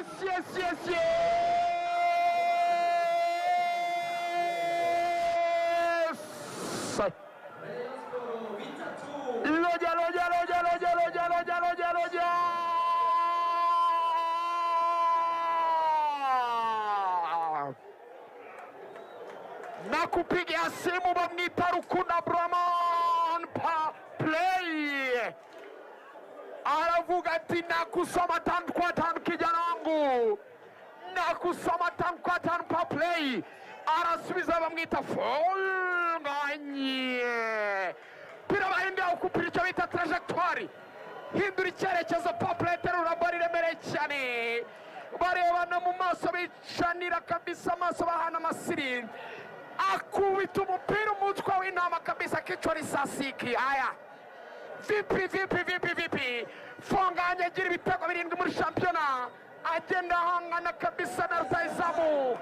Yes, yes, yes! Loja, loja, loja, loja, loja, loja, loja, loja! Nakupigia simu bamwita Rukunda Brahman pa play, aravuga ati nakusoma tanu kwa tanu kijana wangu, nakusoma tanu kwa tanu pa play. Arasubiza bamwita Funganye pira bahindura ukupira icyo bita trajectoire, hindura icyerekezo. Pa play terura bari iremereye cyane, barebana mu maso bicanira kabisa amaso bahana amasiri, akubita umupira umutwe w'intama kabisa, kichwa risasiki. Aya vipi vipi vipi vipi, Fonganye agira ibitego 7 muri shampiyona, agenda ahangana kabisa na rutahizamu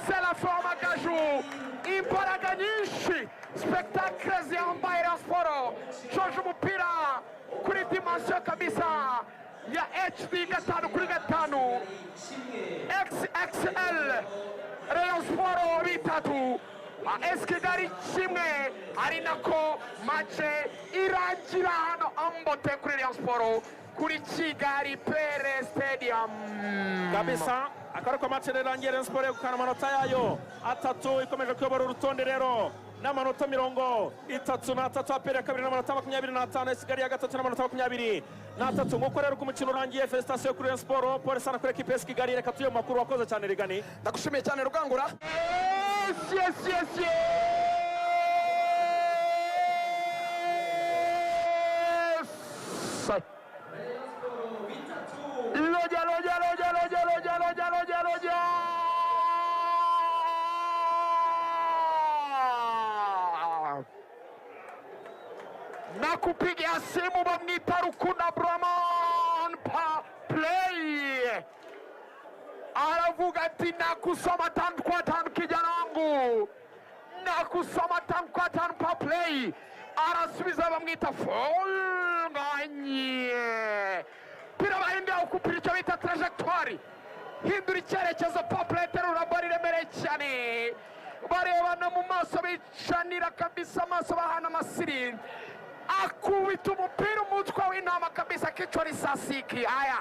Serafin Amagaju, imbaraga nyinshi, spectacle ziyambaye Rayon Sport, coje umupira kuri dimension kabisa ya HD 5x5 XXL. Rayon Sport 3, AS Kigali 1, ari nako match irangira hano ambote kuri Rayon Sport kuri Kigali Pele Stadium. Kabisa akaruko match irangiye, Rayon Sport yegukana amanota yayo 3, ikomeje kuyobora urutonde rero n'amanota 33, APR ya kabiri n'amanota 25, AS Kigali ya gatatu n'amanota 23. Nk'uko rero uko umukino urangiye, félicitations kuri Rayon Sport, pole sana kuri equipe AS Kigali. Reka tuye mu makuru. Wakoze cyane Rigani. Ndagushimiye cyane Rugangura. Yes, yes, yes, yes! Loja, loja, loja, loja, loja, loja, loja, loja! Nakupigia simu bamwita Rukunda Brahman pa play, aravuga ati nakusoma tanu kwa tanu kijana wangu, nakusoma tanu kwa tanu pa play. Arasubiza bamwita Funganye pira bahindura ukupira icyo bita trajectoire, hindura icyerekezo. Pa play terura bari iremereye cyane, barebana mu maso bicanira kabisa amaso bahana amasiri, akubita umupira umutwe w'intama kabisa, kichwa risasiki. Aya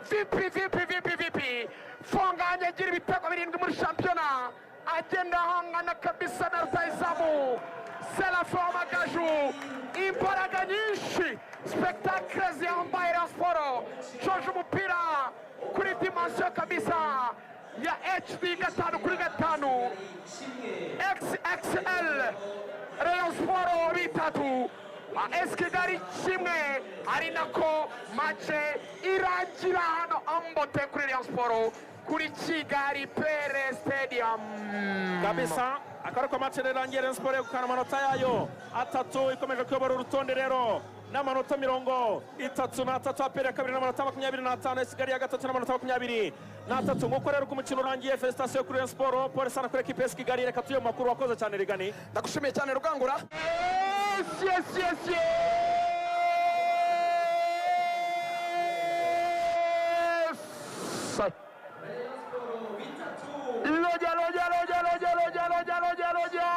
vipi vipi vipi vipi, Fonganye agira ibitego 7 muri shampiyona, agenda ahangana kabisa na rutahizamu Serafin Amagaju, imbaraga nyinshi, spectacle ziyambaye Rayon Sport, coje umupira kuri dimension kabisa ya HD 5x5 XXL. Rayon Sport 3, AS Kigali 1, ari nako match irangira hano ambote kuri Rayon Sport kuri Kigali Pele Stadium. Kabisa akaruko match irangiye, Rayon Sport yegukana amanota yayo 3, ikomeje kuyobora urutonde rero n'amanota 33, APR ya kabiri n'amanota 25, AS Kigali ya gatatu n'amanota 23. Nk'uko rero uko umukino urangiye, félicitations kuri Rayon Sport, pole sana kuri equipe AS Kigali. Reka tuye mu makuru. Wakoze cyane Rigani. Ndagushimiye cyane Rugangura. Yes, yes, yes, yes! Loja, loja, loja, loja, loja, loja, loja, loja!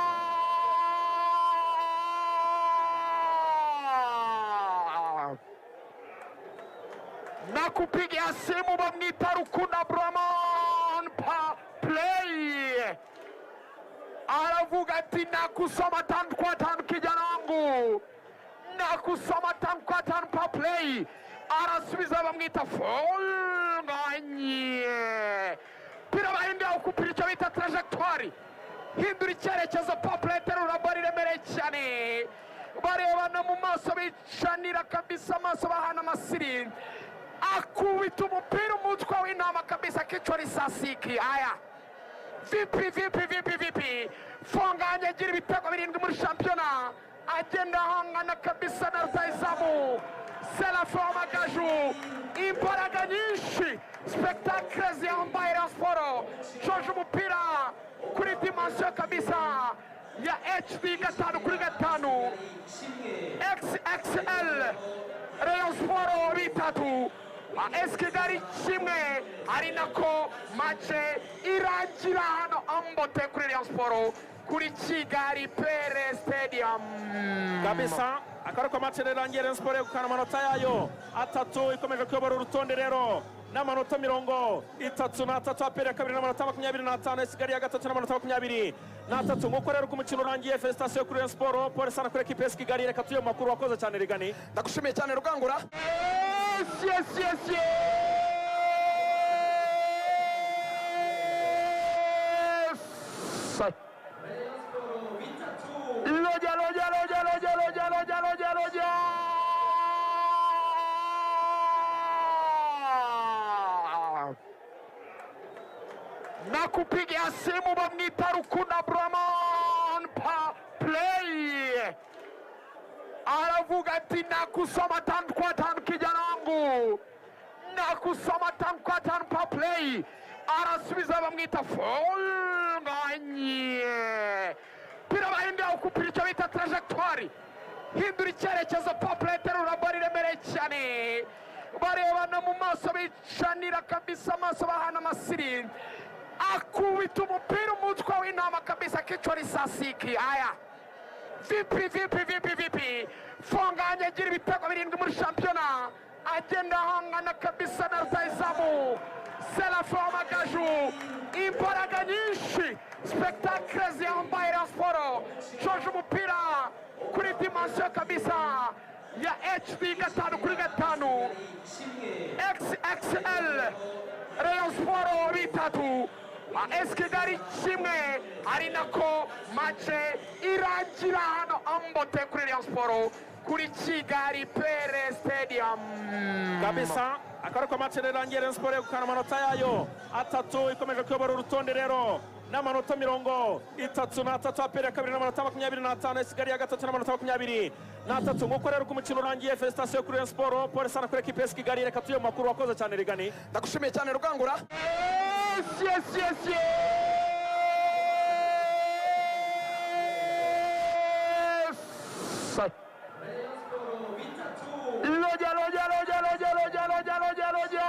Nakupigia simu bamwita Rukunda Brahman pa play, aravuga ati nakusoma tanu kwa tanu kijana wangu, nakusoma tanu kwa tanu pa play. Arasubiza bamwita Funganye pira bahindura ukupira icyo bita trajectoire, hindura icyerekezo. Pa play terura bari iremereye cyane, barebana mu maso bicanira kabisa amaso bahana amasiri, akubita umupira umutwe w'intama kabisa, kichwa risasiki. Aya vipi vipi vipi vipi, Fonganye agira ibitego 7 muri shampiyona, agenda ahangana kabisa na rutahizamu Serafin Amagaju, imbaraga nyinshi, spectacle ziyambaye Rayon Sport, coje umupira kuri dimension kabisa ya HD 5x5 XXL. Rayon Sport 3, AS Kigali 1, Ari nako match irangira hano ambote kuri Rayon Sport kuri Kigali Pele Stadium. Kabisa, akaba ariko match rero irangiye, Rayon Sport yegukana amanota yayo atatu, ikomeje kuyobora urutonde rero n'amanota 33, APR ya kabiri n'amanota 25, Kigali ya gatatu n'amanota 23. Nguko rero uko umukino urangiye. Félicitations kuri Rayon Sport, polisi kuri ekipe ya Kigali. Reka tuye mu makuru. Wakoze cyane, Rigani. Ndagushimiye cyane, Rugangura. Yes, yes, yes, yes! Loja, loja, loja, loja, loja, loja, loja, loja! Nakupigia simu bamwita Rukunda Brahman pa play, aravuga ati nakusoma tanu kwa tanu, kijana wangu, nakusoma tanu kwa tanu. Pa play arasubiza, bamwita Fonganye pira bahindura ukupira icyo bita trajectoire, hindura icyerekezo. Paple terura bari iremereye cyane, barebana mu maso, bicanira kabisa amaso, bahana amasiri, akubita umupira umutwe w'intama kabisa, kichwa risasiki. Aya, vipi, vipi, vipi, vipi? Fonganye agira ibitego 7 muri shampiyona, agenda ahangana kabisa na rutahizamu Serafin Amagaju. Imbaraga nyinshi, spectacle ziyambaye. Rayon Sport coje umupira kuri dimension kabisa ya HD 5 kuri 5 XXL. Rayon Sport 3, AS Kigali 1. Ari nako match irangira hano ambote kuri Rayon Sport kuri Kigali Pele Stadium. Kabisa, akaba ariko match rero irangiye, Rayon Sport yegukana amanota yayo atatu, ikomeje kuyobora urutonde rero n'amanota 33, APR ya kabiri n'amanota 25, Kigali ya gatatu n'amanota 23. Nguko rero uko umukino urangiye. Félicitations kuri Rayon Sport, polisi kuri ekipe ya Kigali. Reka tuye mu makuru. Wakoze cyane, Rigani. Ndagushimiye cyane, Rugangura. Yes, yes, yes, yes! Loja, loja, loja, loja, loja, loja, loja, loja!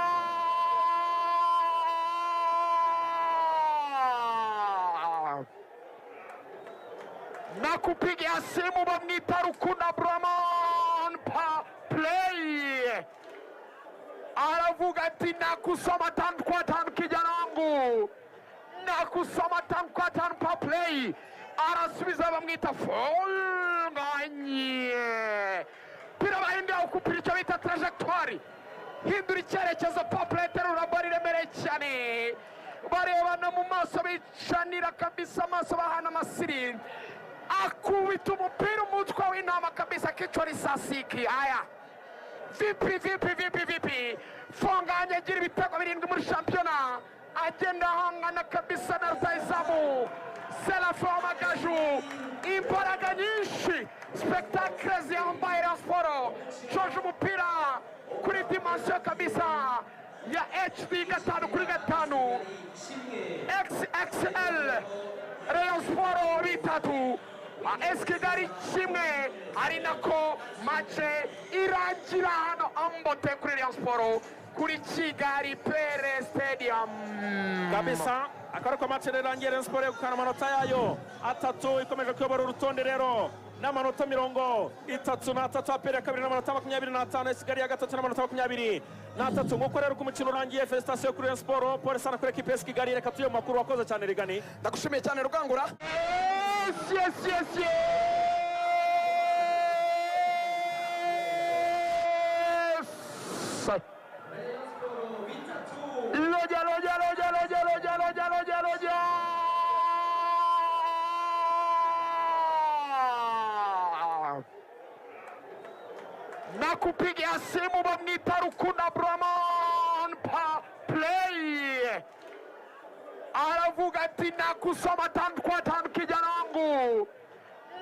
Nakupigia simu bamwita Rukunda Brahman pa play, aravuga ati nakusoma tanu kwa tanu, kijana wangu, nakusoma tanu kwa tanu. Pa play arasubiza, bamwita Fonganye pira bahindura ukupira icyo bita trajectoire, hindura icyerekezo. Paple terura bari iremereye cyane, barebana mu maso, bicanira kabisa amaso, bahana amasiri, akubita umupira umutwe w'intama kabisa, kichwa risasiki. Aya, vipi, vipi, vipi, vipi? Fonganye agira ibitego 7 muri shampiyona, agenda ahangana kabisa na rutahizamu Serafin Amagaju. Imbaraga nyinshi, spectacle ziyambaye. Rayon Sport coje umupira kuri dimension kabisa ya HD 5 kuri 5 XXL. Rayon Sport 3, AS Kigali 1. Ari nako match irangira hano ambote kuri Rayon Sport kuri Kigali Pele Stadium. Kabisa, akaba ariko match rero irangiye, Rayon Sport yegukana amanota yayo atatu, ikomeje kuyobora urutonde rero n'amanota 33, APR ya kabiri n'amanota 25, Kigali ya gatatu n'amanota 23. Nguko rero uko umukino urangiye. Félicitations kuri Rayon Sport, polisi kuri ekipe ya Kigali. Reka tuye mu makuru. Wakoze cyane, Rigani. Ndagushimiye cyane, Rugangura. Yes, yes, yes, yes! Loja, loja, loja, loja, loja, loja, loja, loja! Nakupigia simu bamwita Rukunda Brahman pa play, aravuga ati nakusoma tanu kwa tanu, kijana wangu,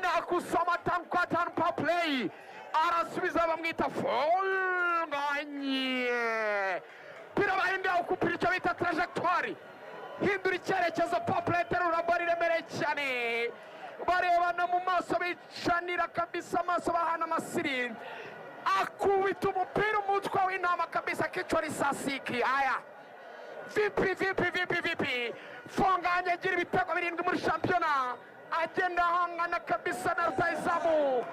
nakusoma tanu kwa tanu. Pa play arasubiza, bamwita Fonganye pira bahindura ukupira icyo bita trajectoire, hindura icyerekezo. Paple terura bari iremereye cyane, barebana mu maso, bicanira kabisa amaso, bahana amasiri, akubita umupira umutwe w'intama kabisa, kichwa risasiki. Aya, Vipi vipi vipi vipi, Fonganya agira ibitego 7 muri shampiyona, agenda ahangana kabisa na rutahizamu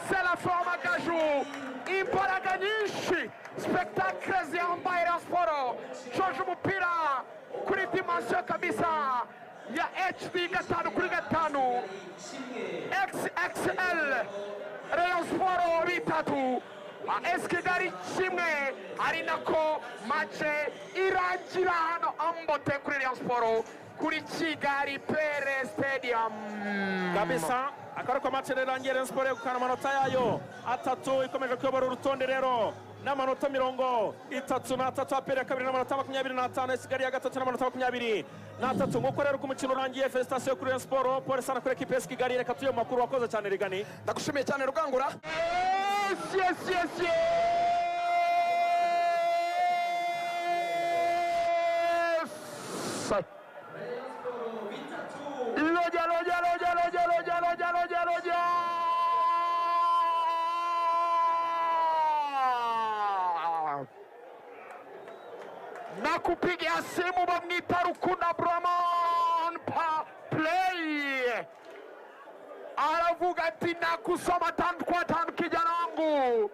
Serafin Amagaju, imbaraga nyinshi, spectacle ziyambaye Rayon Sport, coje umupira kuri dimension kabisa ya HD 5x5 XXL, Rayon Sport 3 AS Kigali 1, ari nako match irangira hano ambote kuri Rayon Sport kuri Kigali Pele Stadium. Kabisa akaba match irangiye Rayon Sport yegukana amanota yayo 3, ikomeje kuyobora urutonde rero n'amanota 33, APR ya kabiri n'amanota 25, AS Kigali ya gatatu n'amanota 23. Nk'uko rero uko umukino urangiye, felicitation kuri Rayon Sport, Paul sana kuri equipe AS Kigali. Reka tuye mu makuru, wakoze cyane Rigani. Ndagushimiye cyane Rugangura. Yes, yes, yes, yes. Loja, loja, loja, loja, loja, loja, loja, loja. Nakupigia simu bamwita Rukunda Brahman pa play, aravuga ati nakusoma 5 kwa 5 kijana wangu,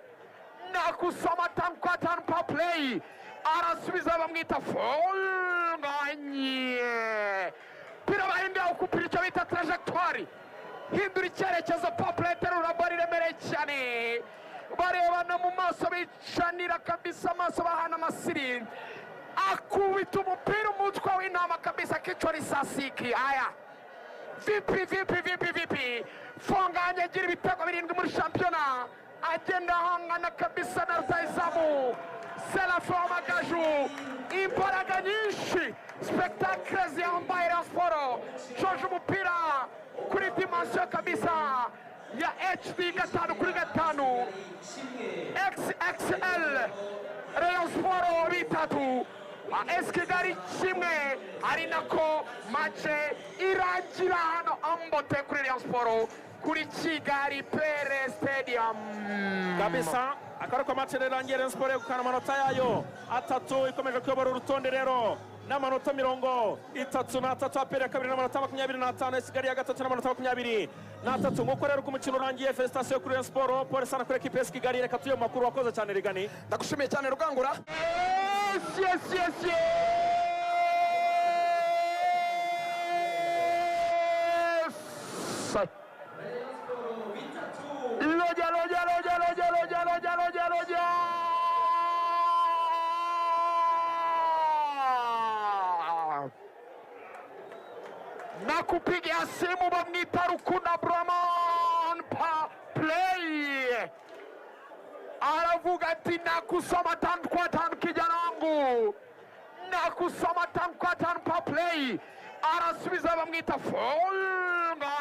nakusoma 5 kwa 5 pa play. Arasubiza bamwita Fonganye, pira bahinde ukupira icyo bita trajectoire, hindura icyerekezo pa play, terura bari iremereye cyane, barebana mu maso bicanira kabisa amaso bahana amasiri, akubita umupira umutwe w'intama kabisa, kichwa risasiki. Aya vipi vipi vipi vipi, Fonganya agira ibitego 7 muri shampiyona, agenda ahangana kabisa na rutahizamu Serafin Amagaju, imbaraga nyinshi, spectacle ziyambaye Rayon Sport, coje umupira kuri dimension kabisa ya HD 5x5 XXL, Rayon Sport 3 AS Kigali 1, ari nako match irangira hano ambote kuri Rayon Sport kuri Kigali Pele Stadium. Kabisa akaba match irangiye Rayon Sport yegukana amanota yayo 3, ikomeje kuyobora urutonde rero n'amanota 33, APR ya kabiri n'amanota 25, AS Kigali ya gatatu n'amanota 23. Nk'uko rero uko umukino urangiye, felicitation kuri Rayon Sport, Paul sana kuri equipe AS Kigali. Reka tuye mu makuru, wakoze cyane Rigani. Ndagushimiye cyane Rugangura. Yes, yes, yes, yes. Loja, loja, loja, loja, loja, loja, loja, loja. Nakupigia simu bamwita Rukunda Brahman pa play, aravuga ati nakusoma 5 kwa 5 kijana wangu, nakusoma 5 kwa 5 pa play. Arasubiza bamwita Fonganye,